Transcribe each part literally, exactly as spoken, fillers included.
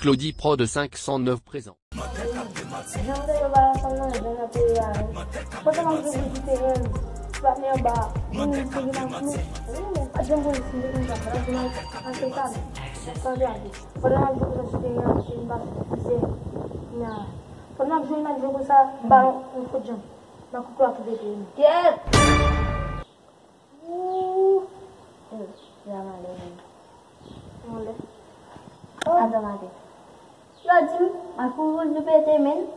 Claudie Prod cinq cent neuf présent. Jan m te yo ba ansanm nan, jan n ap peye a, wi. Kote m ap jwe pou kite men, pa ni anba, moun ki gen nan flou. Wi, men pa janm voye si m te konn sa, pa janm achte sa, men. Sa vle di. Pandan m ap jwe konsa, si te gen yon cheri m pa fize. Nya. Pandan m ap jwe, m ap jwe konsa, balon, yon kout janm. Nan kout la ki pete, men. Kèt! Ooh. Eh, la malè, men. Malè. Oh. Adan maten. Yo di m, m ap kouri pou di pete, men.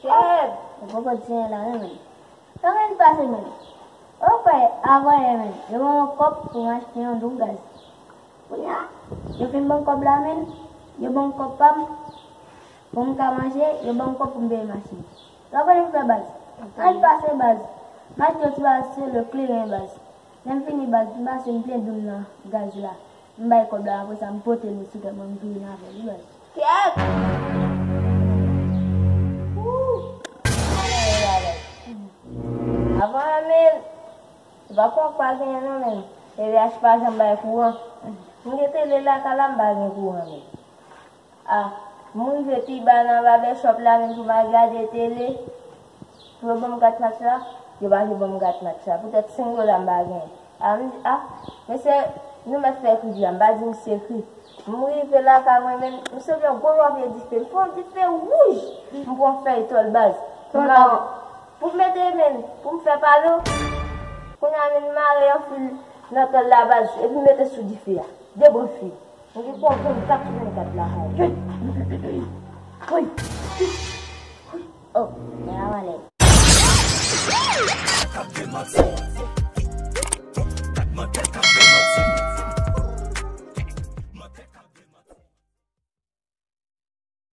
Kèt! Ou poko di anyen la, non, men. Sa men pase, men. Ou kwè, avan yè, men, yo ban mwen kòb pou m achte yon dwòl gaz. Kounye a, yo fin ban m kòb la, men, yo ban m kòb pa m, pou m ka manje, yo ban m kòb pou m peye machin. Sa konnen m fè, baz? An pase, baz. M achte yon ti bagay se le kleren, baz. Lè m fini, baz, m pase m plen doum nan gaz la. M bay kòb la, apre sa, m pote li sou tèt mwen, m tounen avè li, baz. Kèt! Ooh! Avan, men, se pa kòb pa genyen non, men. T V H pa janm bay kouran. M gen tele lakay la, m pa gen kouran, men. Ah, m rive pi ba nan babèchòp la, men pou m al gade tele, pou yo ban m kat match la, yo pa vle ban m kat match la. Poutèt senk dola m pa gen. Ah, m di, ah, mesye, nou mèt fè kri di a, m pa di misye kri. M rive lakay mwen, men m santi yon gwo lwa vye dife. M fè yon dife wouj. M pran fèy tòl baz. Pou m la, pou m mete, men, pou m fè palo. Kounye a, men, m mare yon fil nan tòl la baz, epi m mete sou dife a. De branch fil. M gen pou vennkat sou vennkat lakay. Woy. Oh, men avan lè.